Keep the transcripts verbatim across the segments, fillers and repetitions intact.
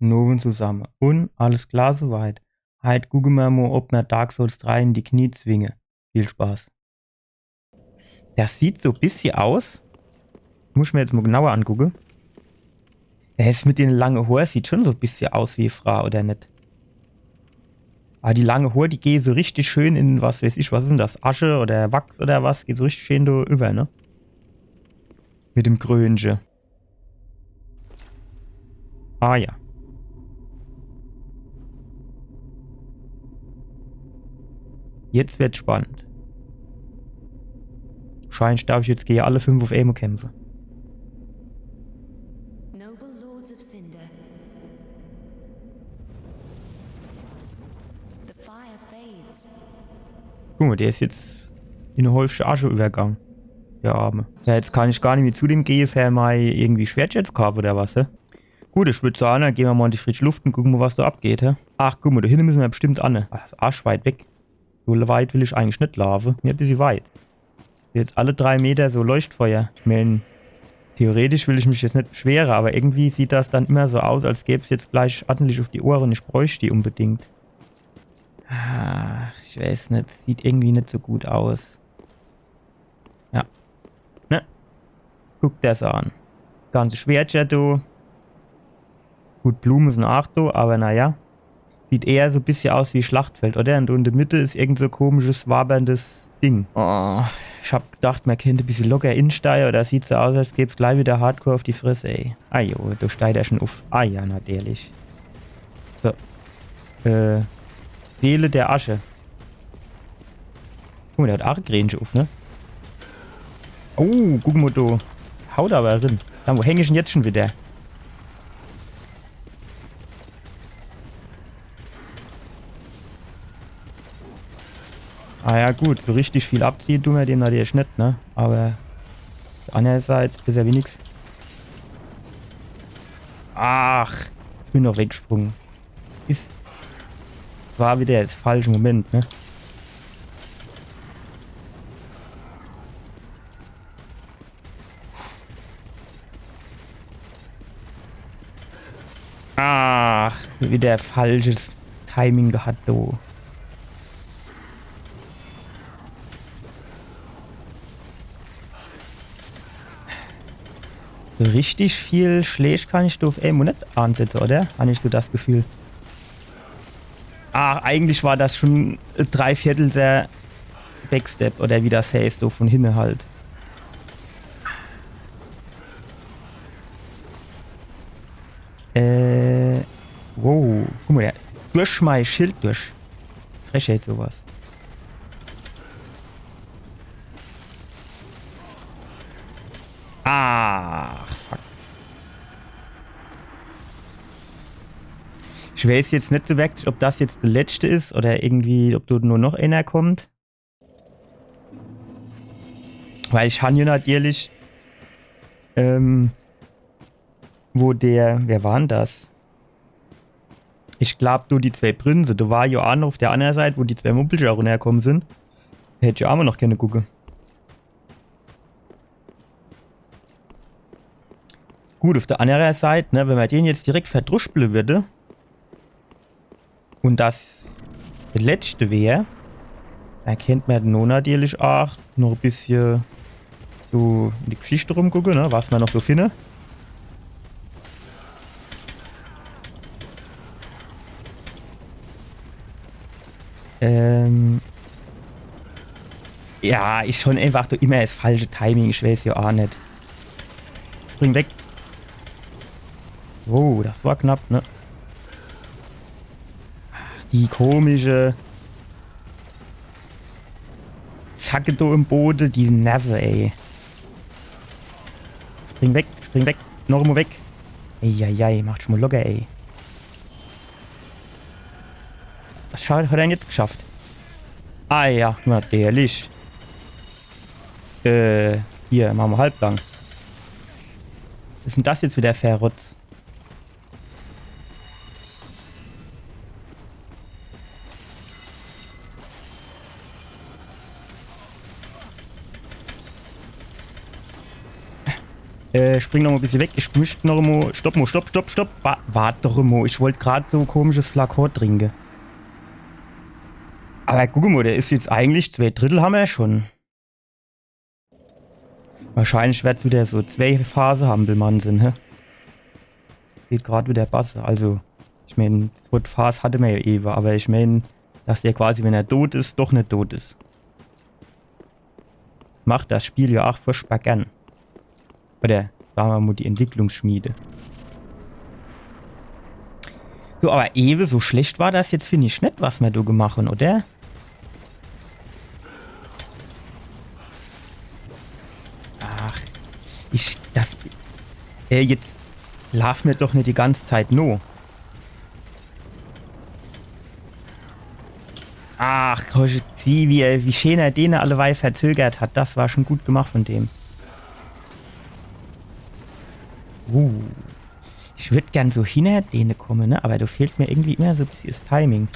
Nowen zusamme. Un alles klar soweit. Heit gucke mer mo, ob mer Dark Souls drei in die Knie zwinge. Viel Spaß. Das sieht so bissje aus. Muss ich mir jetzt mo genauer angucke. Es mit den lange Hoor sieht schon so bissje aus wie Fra, oder net? Aber die lange Hoor, die gehe so richtig schön in, was weiß ich, was is denn das? Asche oder Wachs oder was? Geht so richtig schön do über, ne? Mit dem Krönche. Ah ja. Jetzt wird's spannend. Scheint, darf ich jetzt gege alle fünf uff emol kämpfe. Noble Lords of Cinder. The fire fades. Guck mo, der is jetzt in e Häufche Asche übergang. Der Arme. Ja, jetzt kann ich gar nimmi zu dem gehe, fer mei irgendwie Schwert jetzt kaafe oder was, hä? Gut, ich würd sage, dann gehn mer mo in die frische Luft un gucke mo, was do abgeht, hä? Ach, guck mo, do hinne müsse mer bestimmt anne. Ah, das is arschweit weg. So weit will ich eigentlich net laafe. Mir bissje weit. Jetzt alle drei Meter so Leuchtfeuer. Ich mein, theoretisch will ich mich jetzt net beschwere, aber irgendwie sieht das dann immer so aus, als gäb's jetzt gleich ordentlich uff die Ohre un ich bräucht die unbedingt. Ach, ich weiß net, sieht irgendwie net so gut aus. Ja. Ne? Guck das an. Ganze Schwertcher do. Gut, Blume sin aach do, aber naja. Sieht eher so bissje aus wie Schlachtfeld, oder? Un in de Mitte is irgend so komisches, waberndes Ding. Oh, ich hab gedacht, mer kennt bissje locker insteie, oder sieht so aus, als gäb's gleich wieder Hardcore uff die Fress, ey. Ah jo, do steigt er schon uff. Ah ja, natürlich. So. Äh, Seele der Asche. Guck mo, der hat aach e Kränche uff, ne? Oh, guck mo do. Haut aber rin. Dann, wo häng ich denn jetzt schon wieder? Ah ja, gut, so richtig viel abziehe du mer dem natürlich net, ne? Aber andererseits, besser wie nix. Ach, ich bin doch weggesprunge. Is. War wieder der falsche Moment, ne? Ach, wieder falsches Timing gehat, du. Richtig viel Schläg kann ich do uff emol net ansetze, oder? Hab ich so das Gefühl. Ah, eigentlich war das schon drei Viertel sehr Backstep, oder wie das heißt, so von hinne halt. Äh, wow, guck mo, der durch mei Schild durch. Frechheit sowas. Ah, fuck. Ich weiß jetzt net so wirklich, ob das jetzt der letzte is oder irgendwie, ob do nur noch einer kommt. Weil ich han jo natürlich, ähm, wo der, wer war denn das? Ich glaub, do die zwei Prinze, do war jo aach noch uff der andere Seit, wo die zwei Muppelcher runnerkomme sin. Hätt ich jo aach mo noch kenne gucke. Gut, uff der andere Seit, ne, wenn mer den jetzt direkt verdruschpele würde un das der letzte wär, dann kennt mer no natürlich aach noch e bissje so in die Geschichte rumgucke, ne, was mer noch so finne. Ähm. Ja, is schon einfach do immer es falsche Timing, ich weiß jo aach net. Spring weg. Oh, das war knapp, ne? Ach, die komische Zacke do im Bode, die nerve, ey. Spring weg, spring weg. Noch mo weg. Eieiei, macht schon mo locker, ey. Was hat, hat er denn jetzt geschafft? Ah ja, natürlich. Äh, hier, mache mer halblang. Was is denn das jetzt wieder fer Rotz? Äh, spring noch mo e bissje weg. Ich mischt noch mo. Stopp mo, stopp, stopp, stopp. Wa wart doch mo. Ich wollt grad so komisches Flakon trinke. Awwer guck mo, der is jetzt eigentlich, zwee Drittel hammer schon. Wahrscheinlich werd's widder so zwee Phase Hampelmann sin, hä? Geht grad widder besser. Also, ich meen, das Wort Phase hatte mer jo ewe, awwer ich meen, dass der quasi, wenn er tot is, doch net tot is. Das macht das Spiel jo aach furchtbar gern. Oder, sage mer mo, die Entwicklungsschmiede. So, awwer ewe, so schlecht war das jetzt, find ich, net, was mer do gemacht han, oder? Ach, ich, das, äh, jetzt laaf mer doch net die ganz Zeit no. Ach, Krosche, sieh, wie, er- wie scheen er dene alleweil verzögert hat. Das war schon gut gemacht von dem. Uh. Ich würd gern so hinner dene komme, ne? Awwer do fehlt mer irgendwie immer so e bissje das Timing.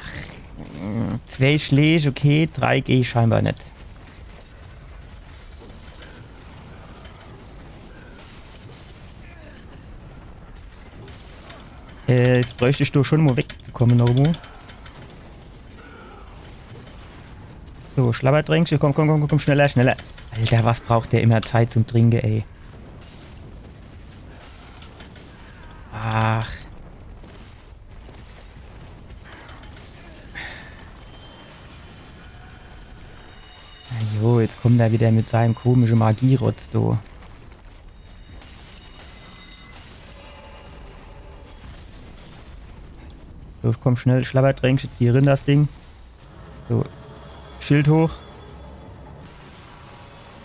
Ach, mm, zwee Schläg, okay, drei geh scheinbar net. Äh, jetzt bräucht ich doch schon mo wegkomme noch mo. So, Schlabbertränkche, komm, komm, komm, komm, schneller, schneller. Alter, was braucht der immer Zeit zum Trinke, ey. Ach. Na jo, jetzt kommt er widder mit seinem komische Magierotz, du. So, komm schnell, Schlabbertränkche, zieh rin das Ding. So, Schild hoch.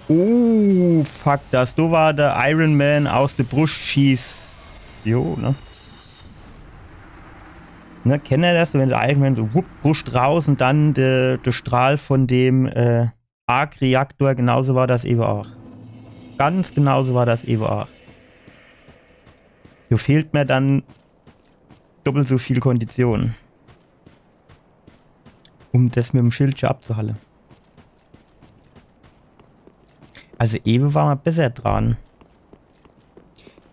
Oh, fuck, das do war der Iron Man aus de Bruscht schießt. Jo, ne? Ne, kennt er das? So, wenn der Iron Man so, wupp, Bruscht raus und dann der, der Strahl von dem, äh, Arc-Reaktor, genauso war das ewe aach. Ganz genauso war das ewe aach. Do fehlt mer dann doppelt so viel Kondition, um das mit dem Schildche abzuhalle. Also ewe war mer besser dran.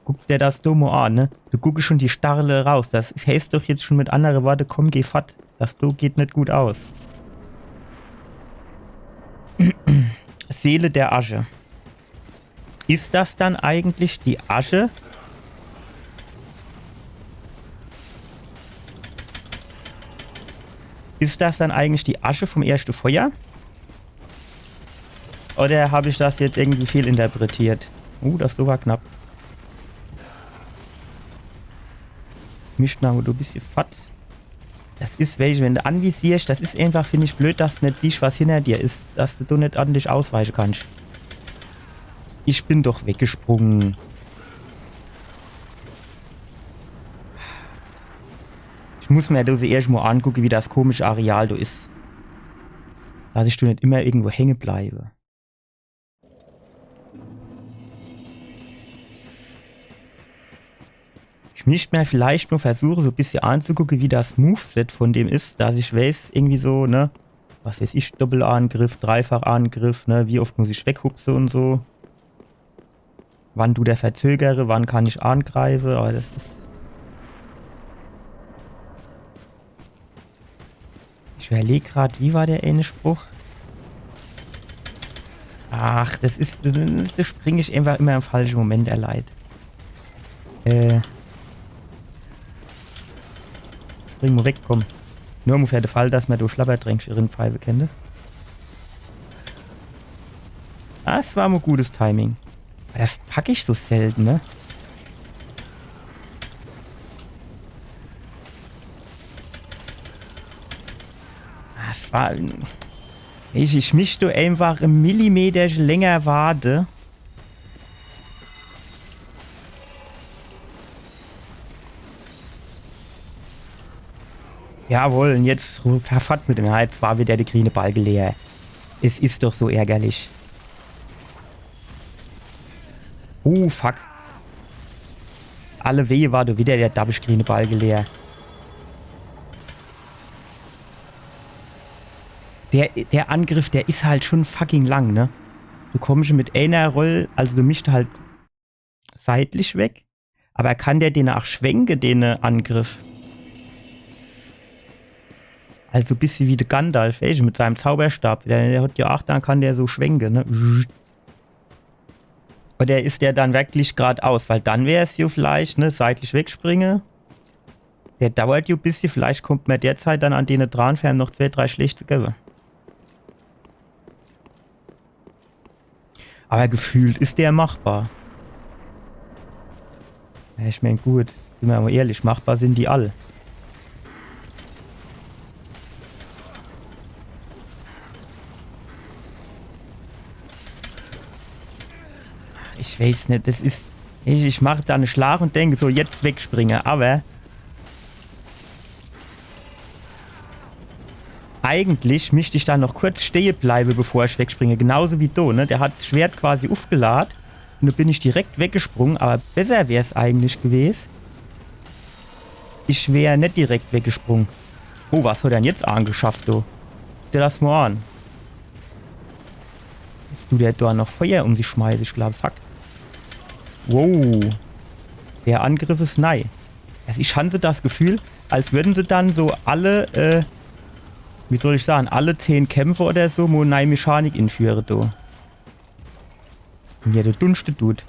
Guck der das do mo an, ne? Do gucke schon die Starle raus. Das heißt doch jetzt schon mit annere Worte, komm, geh fort. Das do geht net gut aus. Seele der Asche. Is das dann eigentlich die Asche? Is das dann eigentlich die Asche vom erschte Feuer? Oder hab ich das jetzt irgendwie fehlinterpretiert? Uh, das do war knapp. Mischt, na, du bist hier fett. Das is, welche, wenn du anvisierst, das is einfach, find ich, blöd, dass du net siehst, was hinner dir is, dass du net ordentlich ausweiche kannst. Ich bin doch weggesprungen. Ich muss mer das erscht mo angucke, wie das komische Areal do is. Dass ich do net immer irgendwo hänge bleibe. Ich misst mer vielleicht mo versuche, so bissje anzugucke, wie das Moveset von dem is, dass ich weiß, irgendwie so, ne, was weiß ich, Doppelangriff, Dreifachangriff, ne, wie oft muss ich weghupse und so. Wann dut der verzögere, wann kann ich angreife, aber das is Ich überleg grad, wie war der eine Spruch? Ach, das is, das, das spring ich einfach immer im falsche Moment, er Leit. Äh. Spring mo weg, komm. Nur mo für de Fall, dass mer do Schlabbertränkche rinpfeife kennt. Das war mo gutes Timing. Aber das pack ich so selten, ne? Das war. Ich, ich misst do einfach e Millimeter länger warte. Jawohl, und jetzt ru-, verfahrt mit dem. Ja, jetzt war wieder die grüne Balke leer. Es is doch so ärgerlich. Oh, fuck. Alle Wehe war do wieder der dabbisch grüne Balke leer. Der, der Angriff, der is halt schon fucking lang, ne? Du kommsch mit eener Roll, also du mischst halt seitlich weg. Aber kann der den ach schwenke, den äh, Angriff? Also bissje wie de Gandalf, weesch, mit seinem Zauberstab. Der, der hat ja ach, dann kann der so schwenke, ne? Oder is der dann wirklich gradaus? Weil dann wär's jo vielleicht, ne, seitlich wegspringe. Der dauert jo bissje, vielleicht kommt mer derzeit dann an dene dran, fer em noch zwee, drei Schläg zu gewwe. Aber gefühlt is der machbar. Ja, ich mein, gut, sin mer mol ehrlich, machbar sin die all. Ich weeß net, das is. Ich, ich mach do en Schlag und denk so, jetzt wegspringe, aber eigentlich misst ich do noch kurz stehe bleibe, bevor ich wegspringe. Genauso wie do, ne? Der hat das Schwert quasi ufgelad und do bin ich direkt weggesprung, aber besser wär's eigentlich gewes, ich wär net direkt weggesprung. Oh, was hat er denn jetzt angeschafft, du? Der lass mal an. Jetzt dut der do noch Feuer um sich schmeiße, ich glaub, es hackt. Wow. Der Angriff is nei. Also ich han so das Gefühl, als würden se dann so alle, äh, wie soll ich sagen, alle zehn Kämpfe oder so, mo nei Mechanik inführe, du. Ja, du Dunste, Dude.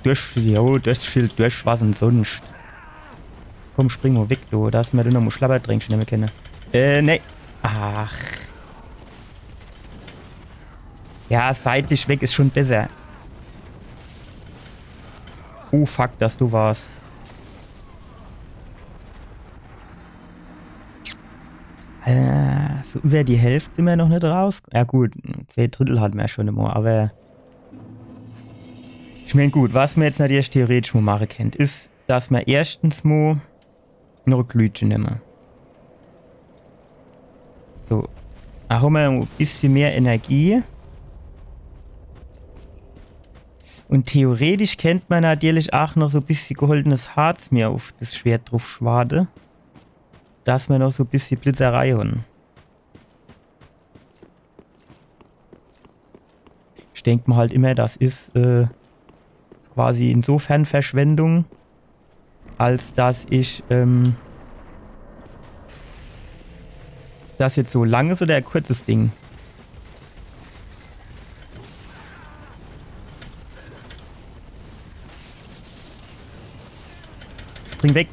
Durch, jo, durchs Schild, durch, was denn sonst? Komm, spring mo weg, du, dass mer do noch mo Schlabbertränk nemme kenne. Äh, nee. Ach. Ja, seitlich weg is schon besser. Oh fuck, dass du warst. Äh, so über die Hälfte sin mer noch net raus. Ja gut, zwee Drittel hat mer schon immer, aber ich mein, gut, was mer jetzt natürlich theoretisch mo mache kennt, is, dass mer erschtens mo noch e Glütche nemme. So. Do han mer e bissje mehr Energie. Und theoretisch kennt mer natürlich ach noch so e bissje goldenes Harz mehr uf das Schwert druf schwade, dass mer noch so e bissje Blitzerei han. Ich denk mer halt immer, das is, äh, quasi insofern Verschwendung, als dass ich, ähm, is das jetzt so e langes oder e kurzes Ding? Spring weg.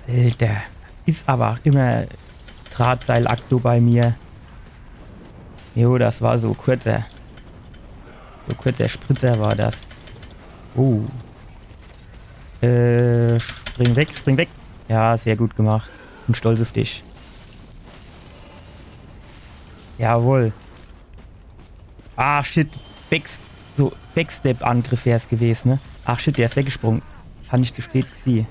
Alter, das is aber immer Drahtseilakt do bei mir. Jo, das war so kurzer. So kurzer Spritzer war das. Oh. Äh, spring weg, spring weg. Ja, sehr gut gemacht. Bin stolz auf dich. Jawohl. Ah, shit. Back-, so, Backstep-Angriff wär's gewes, ne? Ach, shit, der is weggesprung. Das han ich zu spät gesieh.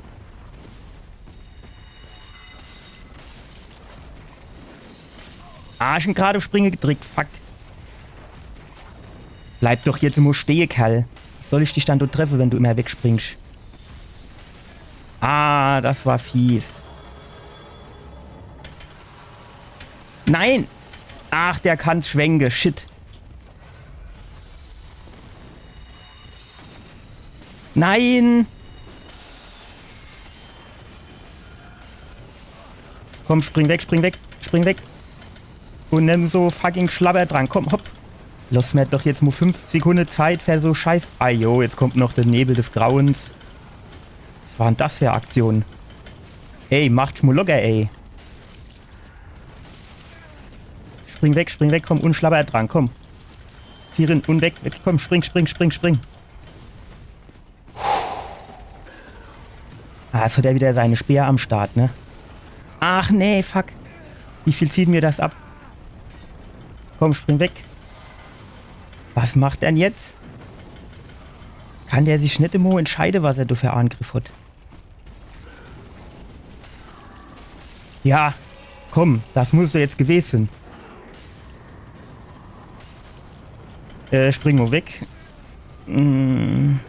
Ah, ich bin grad uf Springe gedrickt, fuck. Bleib doch jetzt mo stehe, Kerl. Wie soll ich dich dann do treffe, wenn du immer wegspringsch? Ah, das war fies. Nein! Ach, der kann's schwenke, shit. Nein! Komm, spring weg, spring weg, spring weg. Und nimm so fucking Schlabbertrank. Komm, hopp. Lass mer doch jetzt mo fünf Sekunde Zeit für so Scheiß. Ah jo, jetzt kommt noch der Nebel des Grauens. Was war denn das für e Aktion? Ey, macht mo locker, ey. Spring weg, spring weg, komm, und Schlabbertrank, komm. Zieh rin, und weg, weg, komm, spring, spring, spring, spring. Ah, jetzt hat er wieder seine Speer am Start, ne? Ach nee, fuck. Wie viel zieht mir das ab? Komm, spring weg. Was macht er denn jetzt? Kann der sich net immer entscheide, was er do für Angriff hat? Ja, komm, das muss doch jetzt gewes sin. Äh, spring mo weg. Hm.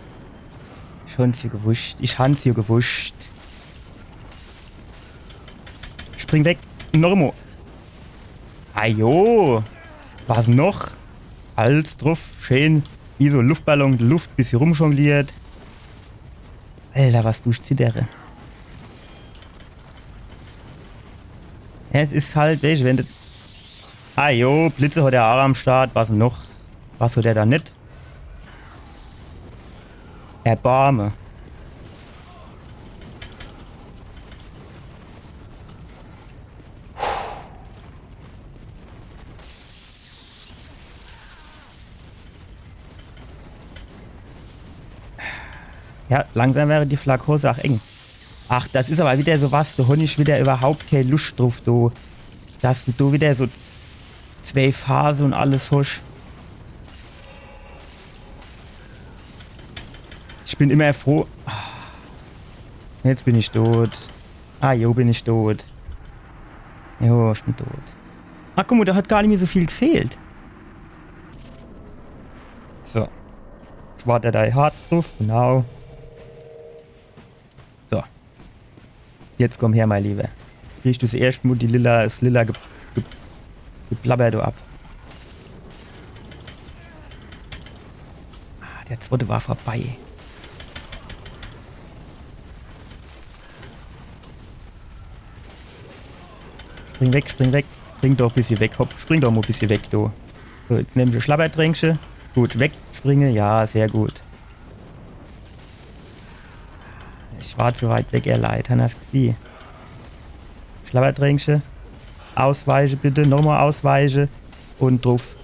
Ich han's jo gewusst. Ich han's jo gewusst. Spring weg. Noch emo. Ajo. Was noch? Alles druff. Schön. Wie so e Luftballon in de Luft, bissje rumjongliert. Alter, was du zittere. Ja, es is halt, weescht, wenn de... Ajo, Blitze hat er ach am Start. Was noch? Was hat er do net? Erbarme. Ja, langsam wäre die Flakose ach eng. Ach, das is awwer widder so was, do hon ich widder iwwerhaupt kee Luscht druff, du. Dass du do widder so zwee Phase un alles hosch. Ich bin immer froh. Jetzt bin ich tot. Ah, jo, bin ich tot. Jo, ich bin tot. Ah, guck mo, do hat gar net mehr so viel gefehlt. So. Schwart er dei Harz druff, genau. So. Jetzt komm her, mein Lieber. Kriegst du das erscht Mo die lila, das lila Ge Ge Geblabber do ab. Ah, der zwotte war vorbei. Spring weg, spring weg. Spring doch e bissje weg, hopp. Spring doch mo e bissje weg, du. So, jetzt nemm ich e Schlabbertränkche. Gut, wegspringe. Ja, sehr gut. Ich war zu weit weg, ihr Leit. Hann er's gesieh. Schlabbertränkche. Ausweiche bitte. Nochmo ausweiche. Un druff.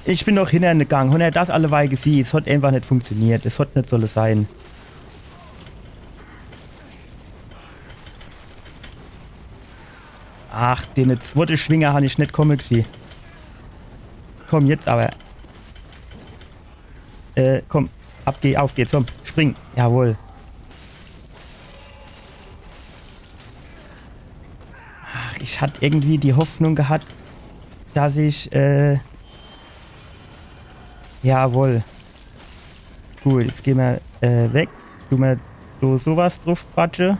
Ich bin doch hinner ne gang. Hann er das alleweil gesieh? Es hat einfach net funktioniert. Es hat net solle sein. Ach, den zwotte Schwinger hann ich net komme gesieh. Komm, jetzt awwer. Äh, komm, ab geh, auf geht's, komm, spring. Jawohl. Ach, ich hatt irgendwie die Hoffnung gehat, dass ich, äh, jawohl. Gut, jetzt geh mer, äh, weg. Jetzt du mer so, so was druff batsche.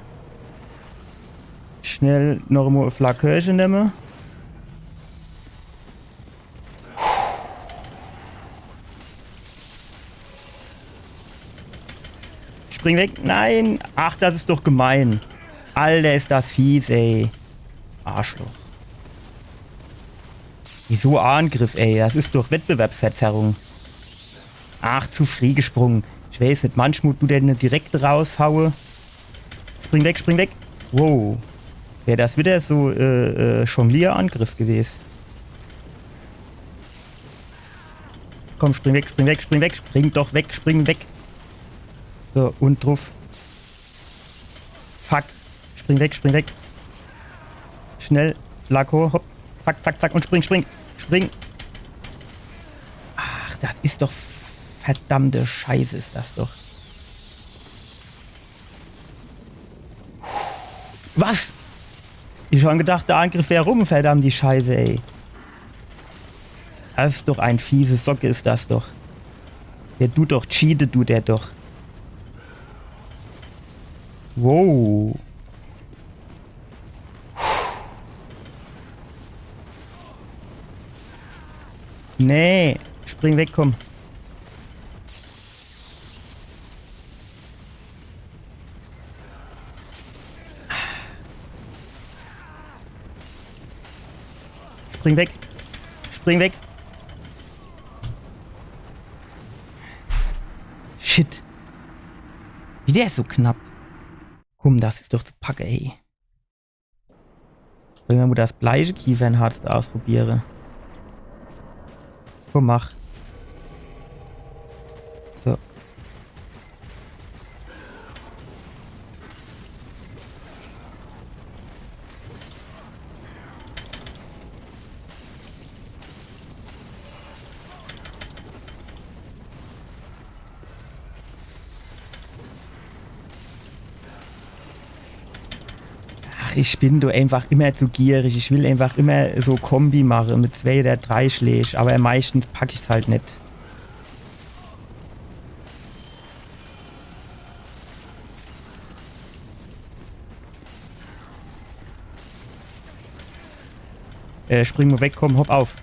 Schnell noch mo e Flakörche nemme. Spring weg. Nein. Ach, das is doch gemein. Alter, is das fies, ey. Arschloch. Wieso Angriff, ey? Das is doch Wettbewerbsverzerrung. Ach, zu frieh gesprung. Ich weeß net, manchmol dut der ne direkt raushaue. Spring weg, spring weg. Wow. Wär das widder so, äh, äh, Jonglierangriff gewes. Komm, spring weg, spring weg, spring weg. Spring doch weg, spring weg. So, un druff. Fuck. Spring weg, spring weg. Schnell. Flakon, hopp. Zack, zack, zack un spring, spring. Spring. Ach, das is doch verdammte Scheiße, is das doch. Was? Ich hann gedacht, der Angriff wär rum, verdammt die Scheiße, ey. Das is doch e fiese Socke, is das doch. Der dut doch, cheate dut der doch. Wow. Nee, spring weg, komm. Spring weg. Spring weg. Shit. Wie der is so knapp. Komm, das is doch zu packe, ey. Solle mer mo das bleiche Kiefernharz do ausprobiere? Komm, mach. So. Ach, ich bin do einfach immer zu gierig. Ich will einfach immer so Kombi mache mit zwee oder drei Schläg, awwer meischtens pack ich's halt net. Äh, spring mo weg, komm, hopp auf.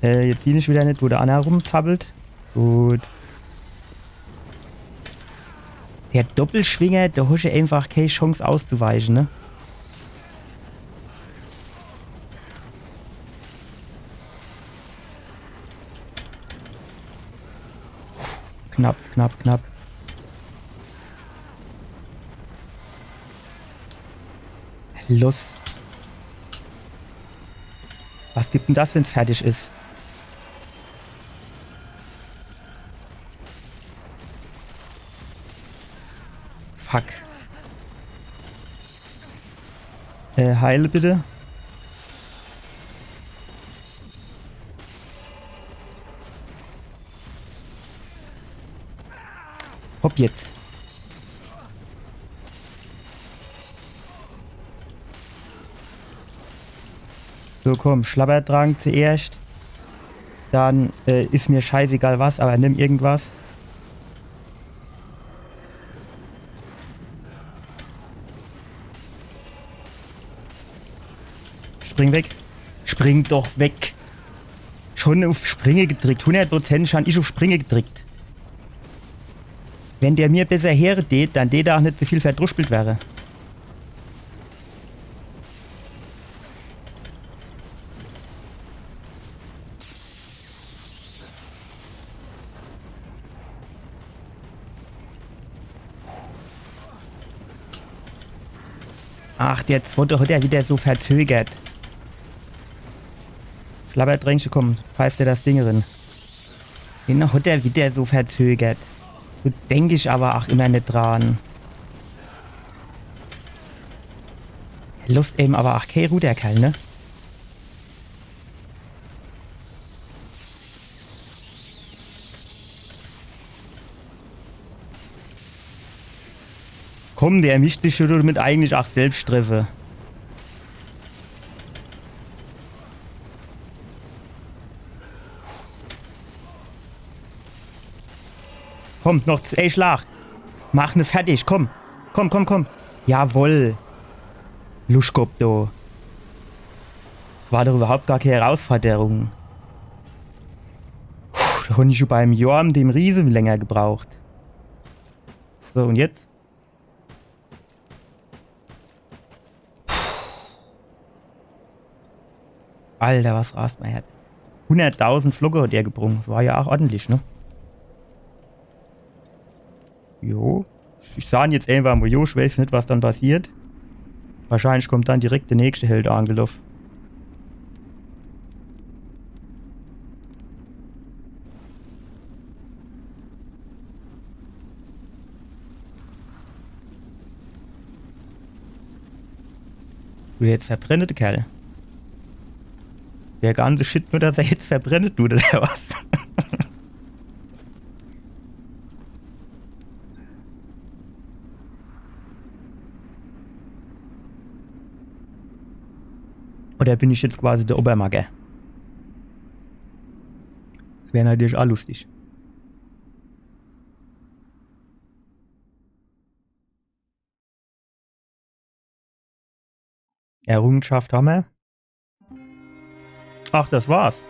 Äh, jetzt sieh ich wieder net, wo der anner rumzappelt. Gut. Der Doppelschwinger, do hosch du einfach kee Chance auszuweiche, ne? Knapp, knapp, knapp. Los. Was gibt denn das, wenn's fertig is? Fuck. Äh, heile bitte. Hopp jetzt. So, komm, Schlabbertrank zuerscht. Dann, äh, is mir scheißegal was, aber nimm irgendwas. Spring weg. Spring doch weg. Schon auf Springe gedrickt. Hundert Prozent schon ich auf Springe gedrickt. Wenn der mir besser here tät, dann tät er auch net so viel verdruspelt wäre. Ach, der zwotte hat er wieder so verzögert. Schlabbertränkche, komm, pfeif der das Ding rin. Den hat er wieder so verzögert. Do denk ich aber auch immer net dran. Losst eben aber auch kee Ruh, der Kerl, ne? Komm, der mischt sich schon damit eigentlich auch selbst treffe. Komm, noch z-, ey, Schlag. Mach ne fertig, komm. Komm, komm, komm. Jawoll. Luschkopp, do. Das war doch überhaupt gar kee Herausforderung. Puh, do hab ich schon beim Jorm, dem Riese, länger gebraucht. So, und jetzt? Alter, was rast mein Herz. Hunderttausend Flocke hat er gebrung. Das war ja auch ordentlich, ne? Jo. Ich sahn jetzt einfach mo, jo, ich weiß net, was dann passiert. Wahrscheinlich kommt dann direkt der nächste Held angeloff. Du jetzt verbrenne, Kerl. Der ganze Shit, nur dass er jetzt verbrenne tut, oder was? Oder bin ich jetzt quasi der Obermacker? Das wär natürlich auch lustig. Errungenschaft hammer. Ach, das war's.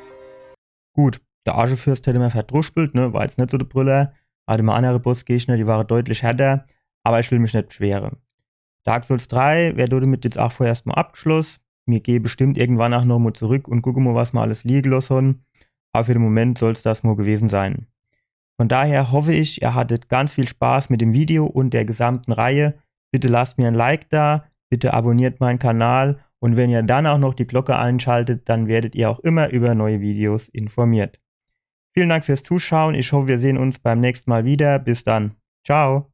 Gut, der Aschefürst hätte mer verdruspelt, ne? War jetzt net so de Brüller. Hatte mer annere Bossgegner, die ware deutlich härter. Aber ich will mich net beschwere. Dark Souls drei wär domit jetzt auch vorerst mo abgeschloss. Mir geh bestimmt irgendwann auch noch mo zurück und gucke mo, was mer alles liege loss hon. Aber für den Moment soll's das mo gewesen sein. Von daher hoffe ich, ihr hattet ganz viel Spaß mit dem Video und der gesamten Reihe. Bitte lasst mir ein Like da, bitte abonniert meinen Kanal und wenn ihr dann auch noch die Glocke einschaltet, dann werdet ihr auch immer über neue Videos informiert. Vielen Dank fürs Zuschauen. Ich hoffe, wir sehen uns beim nächsten Mal wieder. Bis dann. Ciao.